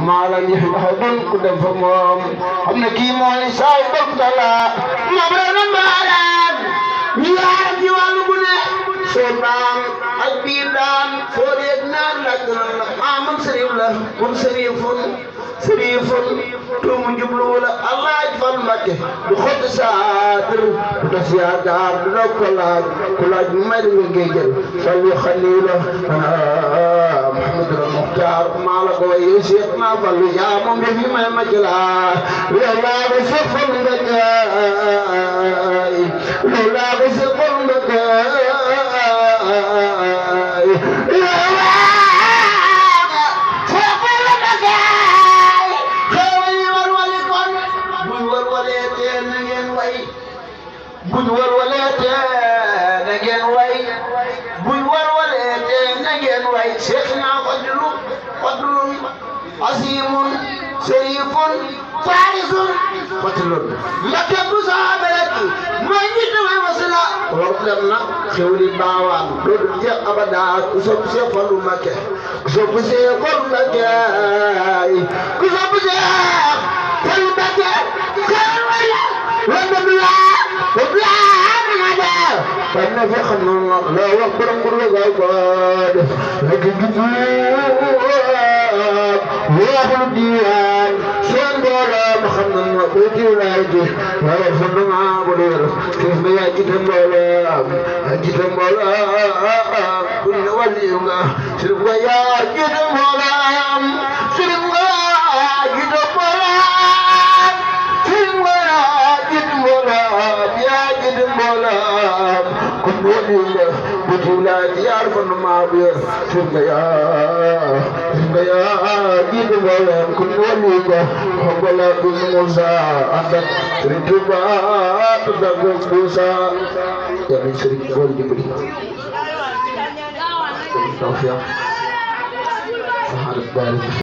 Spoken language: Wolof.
maa la ñu xadun ku dem fa moom xam ne kii mooy saay bopp dala ma brana mbaaraan ñu yaar ci wàllu bu ne soo daan ak biir daan soo reeg naan laaj na la man sërif la mun sërifun tuumu jublu la allah fal Mbakke du xott saatir du tas yaakaar du dog ko laaj ku laaj mu may nga géejal sallu xalila Muhammadul Muxtaar maa la ko waye Cheikh naa fallu yaa moom fi may ma jëlaa laa ko sëfal nga gaay laa ko sëfal nga gaay buñ warwaleete na ngeen way buñ warwaleete na ngeen way Seexna fadlun asimun sharifun farisun fatlun Mbakke bu saabeleki mooy nit may wasila war dem na xewli baawaan dootul jeex abada ku sopp Seex Fallu Mbakke ku sopp Seex Fallu Mbakke ku sopp Seex Fallu Mbakke xewal wala فانا فخنا لا وقر نقول غاد لكن جبوب واهل الديان شون دولا مخنا وقتي ولا يجي ولا فنا مع بولير كيف ما يجيتم ولا كل ولينا شرب يا جيتم ولا شرب بطولات يعرف ما بير ثم يا جيد ولا كل وليك ولا كل موسى عندك رتبا تدعو موسى يا من شريك قول جبري توفيق